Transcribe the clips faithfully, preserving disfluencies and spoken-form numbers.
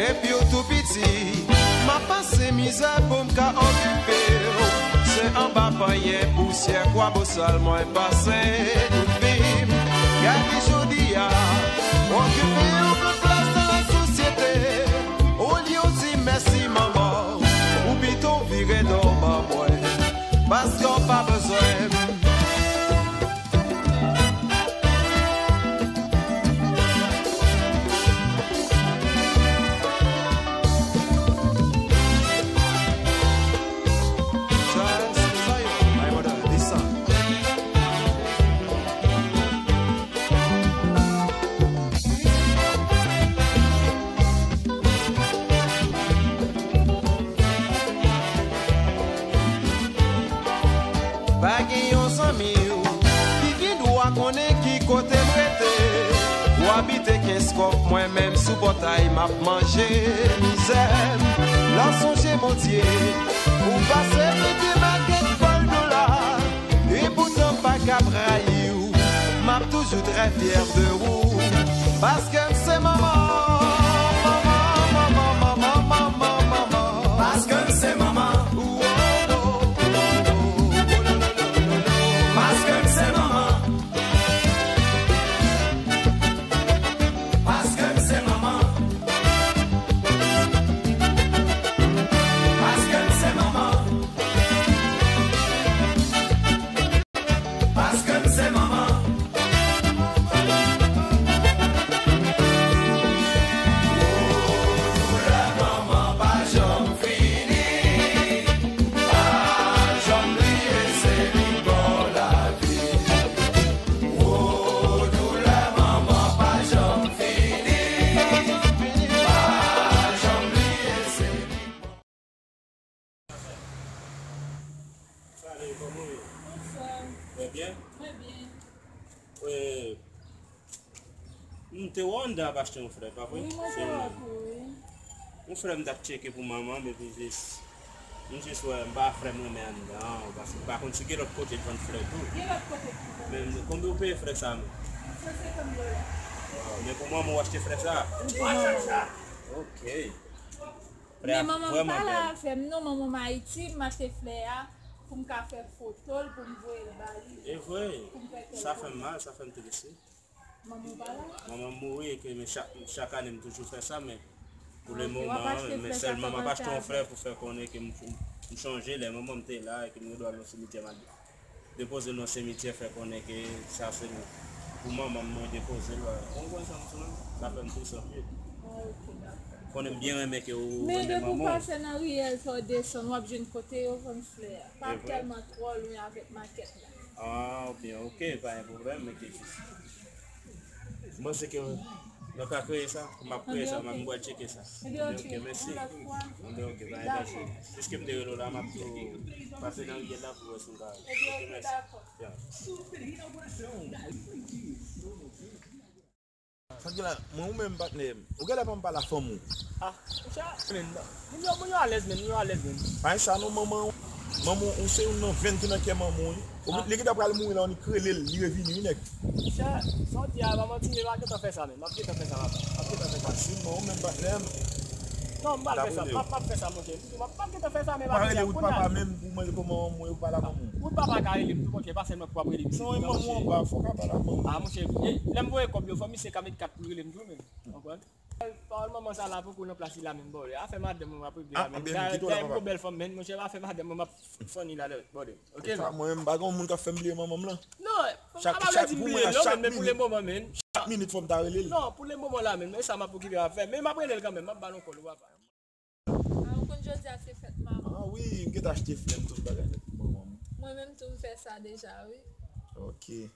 Depi w tou piti, m ap pase mizè pou m ka okipe w. Se anba panyen pousyè kwabosal mwen pase tout vi m. Gade jodi a, okipe yon plat plas nan lasosyete. Olye w di mèsi manman, ou pito vire do ban mwen, paske w pa bezwen m. Pa gen yon zanmi w ki gen dwa konnen ki kote m rete. Ou abite kenz kòk, mwen menm sou pòtay m ap manje mizè m. Lè w sonje Bondye, ou pase mete makèt fòl dola. Epoutan m pa ka rayi w, m ap toujou trè fyè de ou. Paske m se manman, manman, manman, manman, manman, manman. Paske m se manman. Paske m se manman. Paske m se manman. Paske m se manman. Paske m se manman. Doulè manman pa janm fini. Pa janm bliye se li k ba w lavi. Wo, doulè manman pa janm fini. Pa janm bliye se li. Salut, kòman w ye? Anfòm. Trè byen? Mwen byen. Wi. M te wè w anndan ap achte yon flè, pa vre? Wi, mwen te wè w tou, wi. Yon flè m t ap tcheke pou manman m, epi jis, m jis wè, m pa wè flè m renmen anndan an, paske m pa konn si gen lòt kote k vann flè tou. Gen lòt kote ki vann. Men konbyen w peye flè sa menm? San senkant dola. Waw, men pou manman w achte flè sa? Wi, pou manman. Ok. Men manman m pa la avè m non, manman m Ayiti, m achte flè a pou m ka fè foto l, pou m voye l ba li. E vre, sa fè m mal, sa fè m triste. Manman w pa la? Manman m mouri, e ke, men chak, chak ane m toujou fè sa, men pou le moman, men sèlman m ap achte yon flè pou fè konnen ke m, m chonje lè manman m te la, e ke m gen dwa al nan simityè m al depoze l nan simityè, fè konnen ke sa se pou manman m mwen depoze l. Ou konprann sa m di w la? Sa fè m tris anpil. Ah, ok, dakò. Konnen m byen renmen ke ou renmen manman w. Men depi w pase nan riyèl sa w desann, w ap jwenn kote yo vann flè a. Pa tèlman twò lwen avèk makèt la. Ah, byen, ok, pa gen pwoblèm, men ke jis. M panse ke nou ka kreye sa, m ap kreye sa, m ap, m pral tcheke sa. Ebyen, ok, mèsi. Ebyen, ok, pa gen danje. Piske m te rele w la, m ap tou pase nan riyèl la pou wè si m ka. Ebyen, ok, mèsi. Ya. Sa k gen la, mwen ou menm patnè m. Ou genlè pa m pale a fanm ou. Ah, monchè, men, moun yo, moun yo alèz, men, moun yo alèz, men. Pa gen sa non, manman, manman, ou se youn nan venn ki nan kè manman w, wi. Ou, li gentan pral mouri la, ou annik rele l, li revini, wi, nèg. Monchè, sa w di a, pa manti, men m ap gentan fè sa, men. M ap gentan fè sa, papa. M ap gentan fè sa. Fasilman, ou menm patnè m. Non, m pral fè sa. M ap, m ap fè sa, monchè. M ap, m ap gentan fè sa, men pa rele wout papa menm pou mande kòman manman w ye, ou pale a manman w. Wout papa ka rele m tou, monchè, pa sèlman pou w ap rele m. Non, e manman w anba, fò w ka pale a manman w. Ah, monchè, e, lè m voye kòb yo, fò misye ka met kat pou l rele m tou, men. Ou konprann? Pawòl manman sa la poko nan plas li la menm, bòdè. Afè madanm mwen m ap regle la menm. Dayè m gon bèl fanm, men monchè, afè madanm mwen m ap funny la, bòdè. Ok, non? Mwen menm, m pa gen yon moun k ap fè m bliye manman m lan. Non, m pa bezwen di m bliye l non, men, men pou le moman, men. Chak minit fò m ta rele l. Non, pou le moman la, men, men sa m ap okipe ap fè. Men m ap rele l kanmenm, m ap ba l yon kòl, ou papa. Ah, ou konn jodi a se fèt manman? Ah wi, m gentan achte flè m tout bagay nèt pou manman m. Mwen menm tou m fè sa deja, wi. Ok.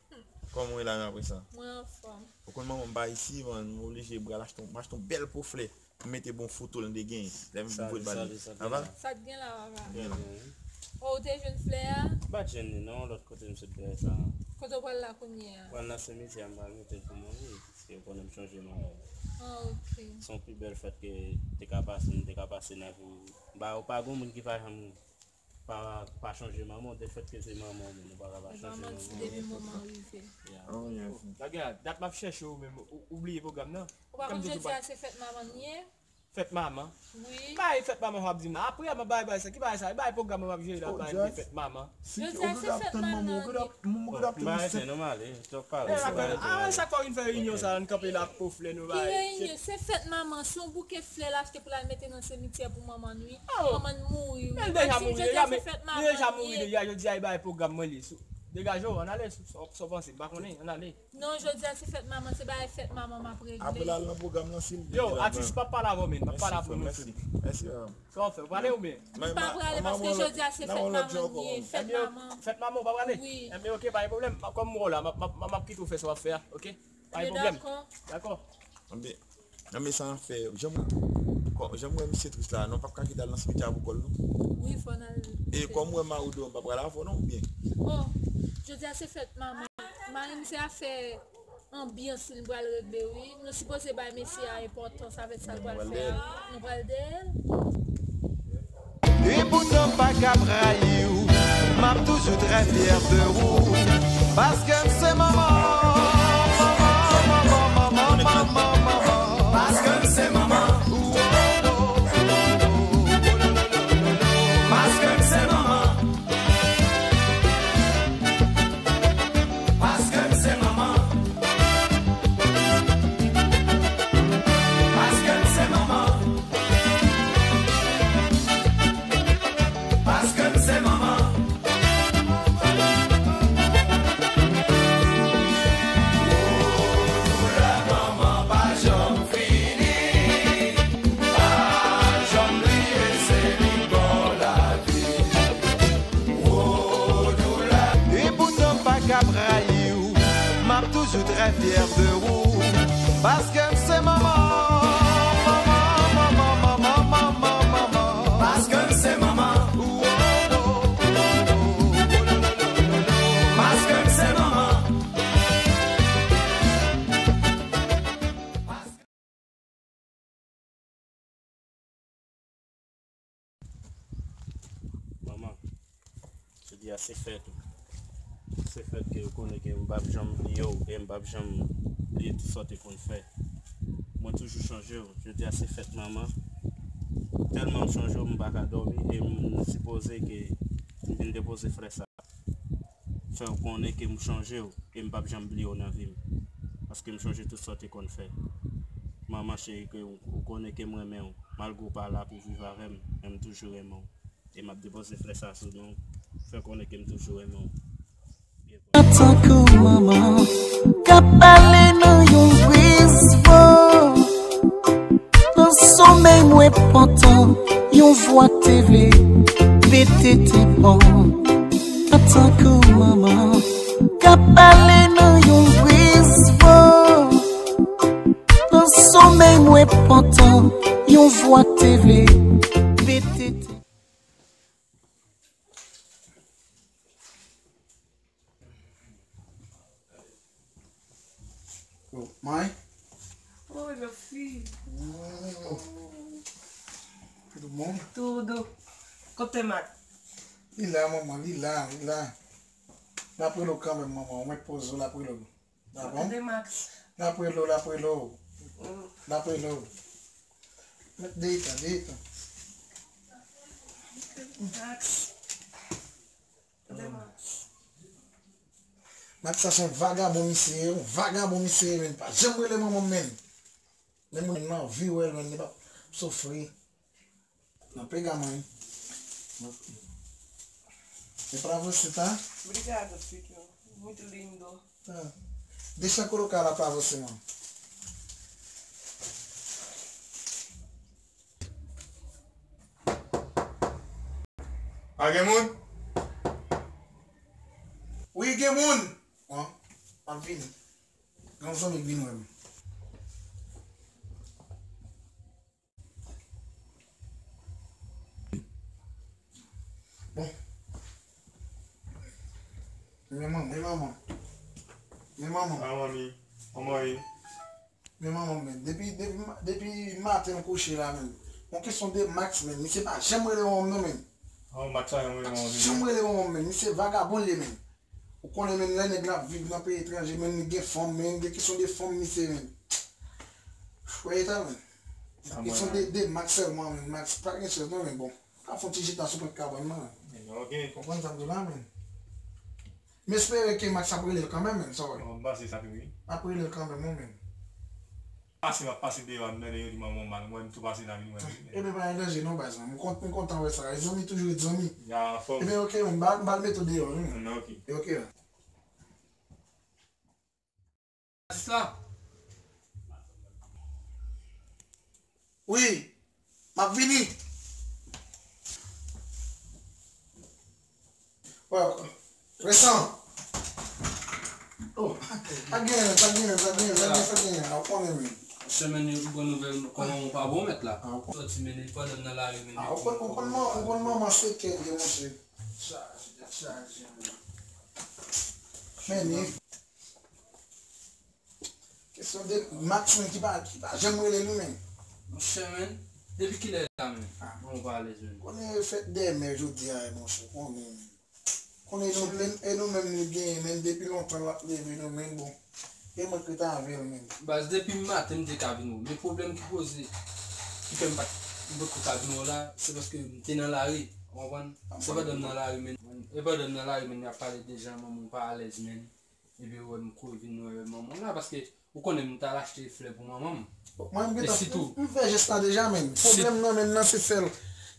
Kòman w ye la menm apre sa? Mwen anfòm. Ou konn manman m pa isi, man, m oblije pral achte yon, m achte yon bèl po flè. M mete bon foto l m te genyen. Lè m voye l ba li. Sa va? Sa t gen la, papa? Byen la. Oh, ou te jwenn flè a? M pa t jwenn li non, lòt kote m sot fè sa. Kote w pral la kounye a? Pral nan simityè, m pral mete l pou manman m. Paske ou konnen m chonje manman m. Ah, ok. Se yon pi bèl fèt ke te ka pase, m te ka pase nan vi m. Ba, ou pa gen moun ki pa janm pa, pa chonje manman w, de fèt ke se manman w menm, ou pa ka pa chonje manman w. Depi moman rive. Ya. Lagè, dat m ap chèche w menm, ou, ou bliye pwogram nan. Ou pa konn jodi a se fèt manman l ye? Fèt manman. Wi. Bay fèt manman w ap di m la. Apre, m ap bay, bay sa. Ki bay sa? Bay pwogram mwen m ap jere la, bay fèt manman. Jodi a se fèt manman, ou gen dwa tann manman, ou gen dwa, ou gen dwa tann misye. N ale, t ap pale. Ah, sa k fè w vin fè reyinyon sa, n kanpe la pou flè nou bay. Ki reyinyon? Se fèt manman, se yon bouke flè l achte pou l al mete nan simityè pou manman n wi. Manman n mouri wi. Menm si jodi a se fèt manman, li deja mouri deja, jodi a, e bay pwogram mwen li. Degaje w, ann ale, sa w panse, m pa konnen, ann ale. Non, jodi a se fèt manman, se bagay fèt manman m ap regle. Apre l al nan pwogram lan, si l di. Yo, atis, m p ap pale avè w, men, m p ap pale avè w non plis. Mèsi, mèsi, mèsi. Sa w fè, ou prale oubyen? M pa prale paske jodi a se fèt manman m ye, fèt manman. Fèt manman, ou pa prale? Wi. Enben, oke, pa gen pwoblèm. Kòm m wè w la, m ap, m ap, m ap kite w fè sa w ap fè a, oke? Pa gen pwoblèm. Dakò. Dakò. Enben, Nan men sa n ap fè, jan m, kò- jan m wè misye tris la, non, p ap ka kite al nan simityè a pou kò l, non. Wi, fò n al. E kòm w wè mari w deyò, m pa pral avè w, non, oubyen? Oh, jodi a se fèt manman. Mari m se afè anbyans li m pral regle, wi. Nou sipoze bay mesye a enpòtans avèk sa l pral fè a, wi. Nou pral dèyè l. Epoutan m pa ka rayi w, m ap toujou trè fyè de ou. Paske m se manman. Paske m se manman. Paske m se manman. Paske m se manman. Paske m se manman. Paske m se manman. Doulè manman pa janm fini. Pa janm bliye se li k ba w lavi. Epoutan m pa ka rayi w, m ap toujou trè fyè de ou. Paske m se manman, manman, manman, manman, manman, manman. Paske m se manman. Paske m se manman. Manman, jodi a se fèt ou. Se fèt ke ou konnen ke m p ap janm bliye w e m p ap janm bliye tout sa w te konn fè. Mwen toujou chonje w. Jodi a se fèt manman. Tèlman m chonje w, m pa ka dòmi e m sipoze ke m vin depoze flè sa. Fè w konnen ke m chonje w e m p ap janm bliye w nan vi m. Paske m chonje tout sa w te konn fè. Manman cheri, ke w, ou konnen ke m renmen w. Malgre w pa la pou viv avè m, men m toujou renmen w. E m ap depoze flè sa sou non w. Fè w konnen ke m toujou renmen w. Antanke manman k ap pale nan yon briz van. Nan somèy mwen pantan, yon vwa k te vle pete tenpan. Antanke manman k ap pale nan yon briz van. Nan somèy mwen pantan, yon vwa k te vle pete tenpan. Oh, mãe? Oi, meu filho. Oh. Tudo bom? Tudo. Kote Max? Li la, manman, li la, li la. L ap rele w kanmenm, manman. Ou mèt poze w, l ap rele w. Tá bom? Kote Max? L ap rele w, l ap rele w. Mm. L ap rele w. Mèt deyita, deyita. Max. Kote Max? Max sa se yon vagabon misye ye, yon vagabon misye ye, menn. Pa janm rele manman m, menn. Menn, mwen nan vi wè l, menn, li p ap soufri. Nan pega, mãe. E pra você, tá? Obrigada, filho. Muito lindo. Ah. Deixa eu colocar lá pra você, mãe. Pa gen moun? Wi, gen moun. Bon, m ap vini. Gen yon zanmi k vin wè m. Bon. Men manman, men manman. Men manman. Ah, manmi. Manman, wi. Men manman, men. Depi, depi, depi maten m kouche la, men. Yon kesyon de Max, men. Misye pa janm rele manman m, non, men. Oh, Max pa janm rele manman m, janm rele manman m, men. Misye vagabon, li ye, men. Ou konnen, men, lè nèg la ap viv nan peyi etranje, men, li gen fanm, men, gen kesyon de fanm, misye, men. Wè eta, men. Kesyon de, de Max sèlman, men Max pa gen chèz non, men bon. Ka fè yon ti jita sou pòt kabann nan. Ok. Konprann sa m di w la, men. M espere ke Max ap rele l kanmenm, men, sa w wè. Bon, m panse sa tou, wi. Ap rele l kanmenm, wi, men. Pase, m ap pase deyò a, m tande yo di manman w mal, mwen, m tou pase nan vin wè l. Ebyen, pa gen danje, non, baz, mwen. M kont-, m kontan wè sa. Zanmi toujou ret zanmi. Ya, anfòm. Ebyen, ok, men, m ba, m ba l mete w deyò, wi, men. Ok. Ok. Atis la. Wi, m ap vini. Wè, resan. Oh, sa gen, sa gen, sa gen, sa gen, sa gen, ou konnen, men. Monchè, men, yon bon nouvèl, kòman ou pa bon mèt la? Ah, ou konnen. Sòti, men, li pandan m nan lari, men. Ah, ou konnen, ou konnen, ou konnen manman se kè l ye, monchè. Chaje, tèt chaje, men. Men, li. Kesyon de Max, men, ki pa, ki pa janm rele nou, men. Monchè, men, depi kilè l la, men? Ah. Bon, ou pa alèz, men. Konnen fèt dè mè jodi a, monchè, konnen, men. Konnen nou, e, e nou menm nou genyen, men, depi lontan l ap leve nou, men, bon. E mwen k ret avè l, men. Baz, depi maten m te ka vin wè w. Men pwoblèm ki poze, ki fè m pa t, m potko ka vin wè w la, se paske m te nan lari, ou konprann? Se pandan m nan lari, men. E pandan m nan lari, men, y ap pale de jan manman w pa alèz, men. Epi ou wè m kouri vin wè manman w la, paske ou konnen m t al achte flè pou manman m. Mwen, m gentan, m fè jès la deja, men. Pwoblèm nan, men, nan se sèl,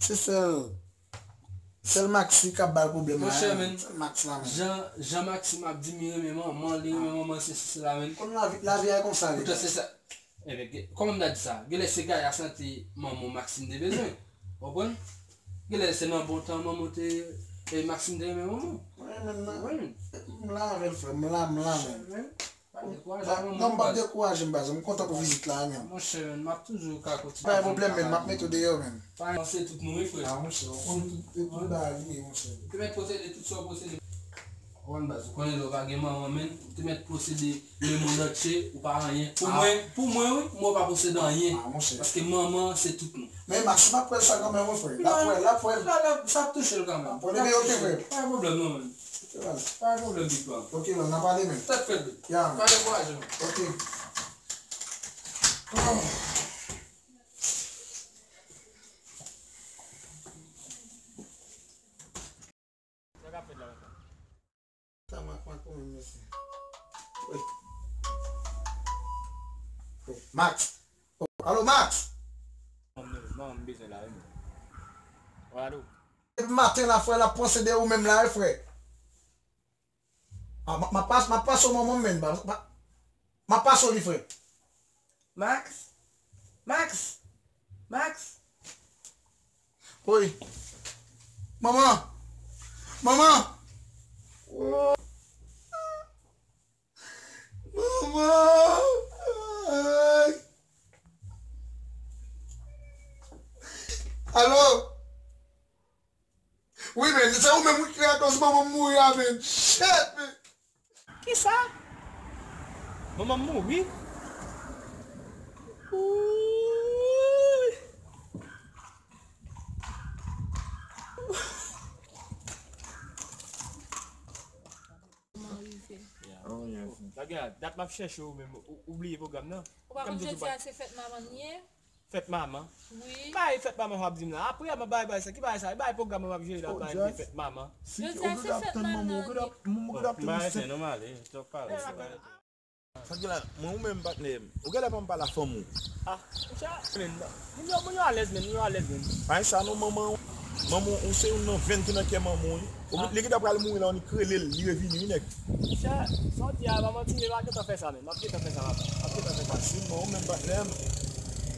se sèl, sèl Maxi k ap ba l pwoblèm la, monchè, men. Sèl Max la, men. Jan, jan Maxime ap di m li renmen manman, li renmen manman, se, se, se la, men. Konn lavi, lavi a konsa, li. Poutan se sa. Ebyen, gen, kòman m ta di sa? Genlè se gaya sante manman Maxime te bezwen. Ou konprann? Genlè se nan bon tan manman te, e Maxime te renmen manman. Wi, men, men. Wi, men. M la avè l, frè m, m la, m la, men. Wi, men. Pa dekouraje, non, m p ap dekouraje m, baz. M kontan pou vizit la, men. Monchè, men, m ap toujou ka kontinye. Pa gen pwoblèm, men, m ap mete w deyò, men. Pa, se tout nou, wi, frè. Ah, monchè, ou konn tout, tout bagay li ye, monchè. Ou te mèt posede tout sa w posede. Ou konn baz, ou konnen lè w pa gen manman, men, ou te mèt posede lemonn antye, ou pa anyen. Pou mwen, pou mwen, wi, mwen pa posede anyen. Ah, monchè. Paske manman, se tout nou. Men Max, m ap pran sa kanmenm, wi, frè. L ap pran, l ap pran. Sa, sa, sa ap touche l kanmenm. L ap pran, men ok, frè. Pa gen pwoblèm, non, men. Ok, baz. Pa gen pwoblèm, big bang. Ok, baz, n a pale, men. Tèt frèt, big. Ya, men. Pa dekouraje, men. Ok. Oh. Sa k ap fèt la, menm? Sa Max, Max, ou menm, mesye. Wi. Wi. Max. Oh, alo, Max! Non, non, non, m bezwen la, wi, men. Wi, alo. Depi maten la, frè, l ap panse de ou menm la, wi, frè. Ah, m, m ap pas-, m ap pase w manman m, men. M ap, m ap, m ap pase w li, frè. Max? Max? Max? Wi. Manman! Manman! Oh. Manman! Ay. Alo? Wi, men, se ou menm wi ki lakòz manman m mouri a, men. Shit, men. Kisa? Manman m mouri? Ouy. Kòman rive? Gade, dat m ap chèche w menm, ou, ou bliye pwogram nan. Ou pa konn jodi a se fèt manman n ye? Fèt manman. Wi. Bay fèt manman w ap di m la. Apre, m ap bay, bay sa. Ki bagay sa? E bay pwogram mwen m ap jere la, bay de fèt manman. Jodi a se fèt manman, ok. Bon, m pa retyen non, m ale. T ap pale. Sa k gen la, mwen ou menm patnè m. Ou genlè pa m pale a fanm ou. Ah, monchè, men, moun yo, moun yo alèz, men, moun yo alèz, men. Pa gen sa non, manman, manman ou se youn nan venn ki nan kè manman w, wi. Ou, li gentan pral mouri la, ou annik rele l, li revini, wi, nèg. Monchè, sa w di a, pa manti, men m ap gentan fè sa, men. M ap gentan fè sa, m ap, m ap gentan fè sa. Fasilman, ou menm patnè m.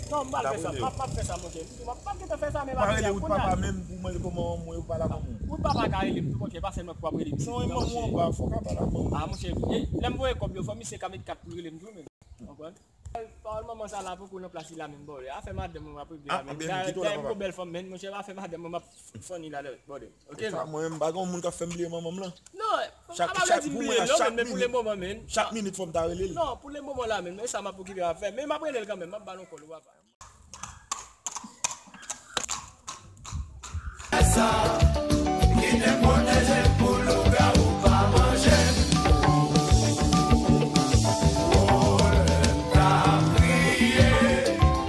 Non, m pral fè sa. M ap, m ap fè sa, monchè. M di w, m ap, m ap gentan fè sa, men m ap fè sa kounye a. Pa rele wout papa menm pou mande kòman manman w ye, ou pale ak manman w. Wout papa ka rele m tou, monchè, pa sèlman pou w ap rele m. Non, e manman w anba, fò w ka pale ak manman w. Ah, monchè, e lè m voye kòb yo, fò misye ka met kat pou l rele m tou, men. Ou konprann? Pawòl manman sa la poko nan plas li la menm, bò. Afè madanm mwen m ap regle a, men. Dayè m gon bèl fanm, men, monchè, afè madanm mwen m ap funny la, bò. Ok, men. Mwen menm, m pa gen yon moun k ap fè m bliye manman m lan. Non, sa pa vle di m bliye l non, men, men pou le moman, men. Chak minit fò m ta rele l. Non, pou le moman la, men, men sa m ap okipe ap fè. Men m ap rele l kanmenm, m ap ba l yon kòl, ou va pa. Sa ki te pwoteje m pou lougawou pa manje m. Oh, lè m t ap kriye,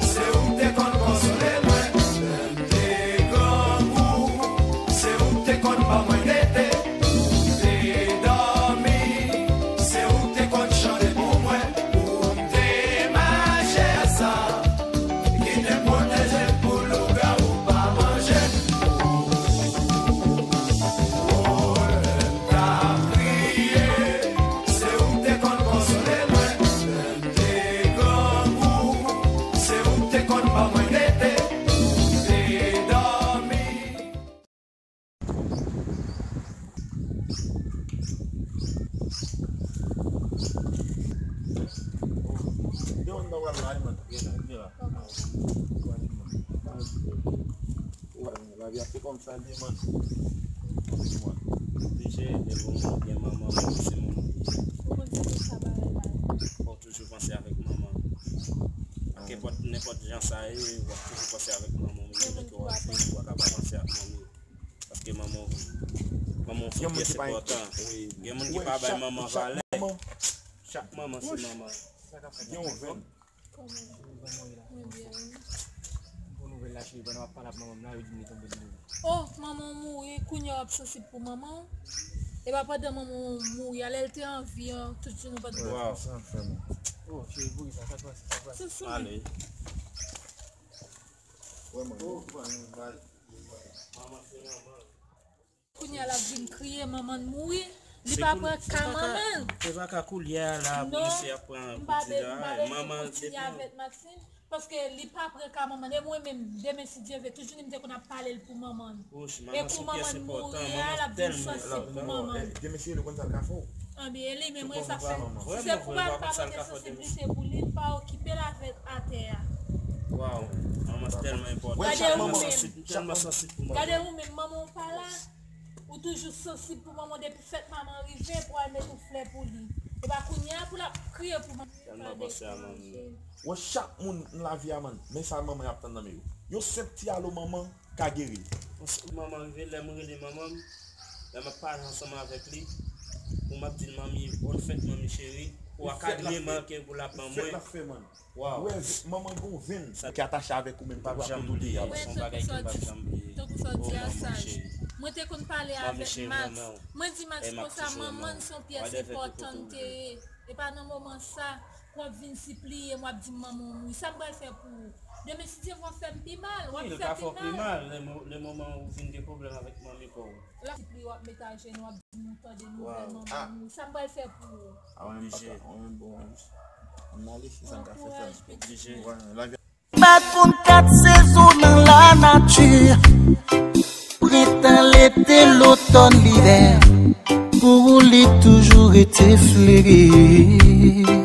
se ou te konn Devan nan wal la, man. Gen la, gen la. Wè, lavi a se kòmsa l ye, man. Oblije, depi w gen manman, se manman. Ou konn se pou sa bagay la. Fò w toujou panse avèk manman. Nenpòt, nenpòt jan sa ye, w ap toujou panse avèk manman w. Gen moun ki pa panse. W ap panse ak manman w. Paske manman w, manman w se yon pyès enpòtan. Gen moun ki pa bay manman valè. Chak manman se manman. Gen yon venn. Kòman? Mwen byen, wi. Bon nouvèl la, cheri, pandan w ap pale ak manman m la, yo di m li tonbe, li mouri. Oh, manman w mouri, kounye a w ap sansib pou manman w? E pa pandan manman w mouri a, lè l te an vi an, tout jounen w pa t... Wow. Sa fè mal. Oh, cheri, poukisa? Sa k pase? Sa k pase? Sou, sou. Ale. Wè, man, ou pran yon bal. Manman se manman. Kounye a l ap vin kriye, manman l mouri. Li pa pran ka manman l. Se pa ka koulye a la pou misye ap pran pou di la, manman l depi. Paske li pa pran ka manman l. E mwen menm, demen si Dye vle, toujou li m te konn ap pale l pou manman l. E kou manman l mouri a, l ap vin sansib pou manman l. Demen si li konn sa l ka fè w. Anben, e li menm, mwen sa fè. Si se pou al pa montre sansiblite pou li, l pa okipe l avèk atè a. Waw, manman se tèlman enpòtan. Gade ou menm. Gade ou menm, manman w pa la. Ou toujou sansib pou manman w depi fèt manman rive pou al met yon flè pou li. E pa kounye a pou l ap kriye pou manman. Tèlman panse a manman. Wè chak moun nan lavi a, man, men sa manman y ap tann nan men yo. Yon senp ti alo manman ka geri. Yon senp manman rive, lè m rele manman m, lè m ap pale ansanm avèk li, pou m ap di l manmi, bòn fèt manmi cheri, pou akadreman ke pou l ap ban mwen. Fèt l ap fè, man. Waw. Wè, manman gen yon venn ki atache avèk ou menm, tankou ak tout li a. Mwen, tankou sa w di, tankou sa w di a saj. Mwen te konn pale avèk Max. Mwen di Max konsa, manman n se yon pyès enpòtan n te ye. E pa nan moman sa, pou w ap vin sipliye m, w ap di m manman w mouri. Sa m pral fè pou ou? Demen, si Dye vle, w ap fè m pi mal. W ap fè pi mal. Lè mo-, lè moman ou vin gen pwoblèm avèk manmi pa w. L ap sipliye, w ap met ajenou, w ap di m ou tande nouvèl manman m mouri. Sa m pral fè pou ou? A, mwen, m pa ka, mwen, bon, m ale, se sa m ka fè, frè m. Oblije. Wè, lavi. Bat pou n kat sezon nan lanati. Prentan, lete, lotòn, livè. Pou ou, li toujou rete fleri.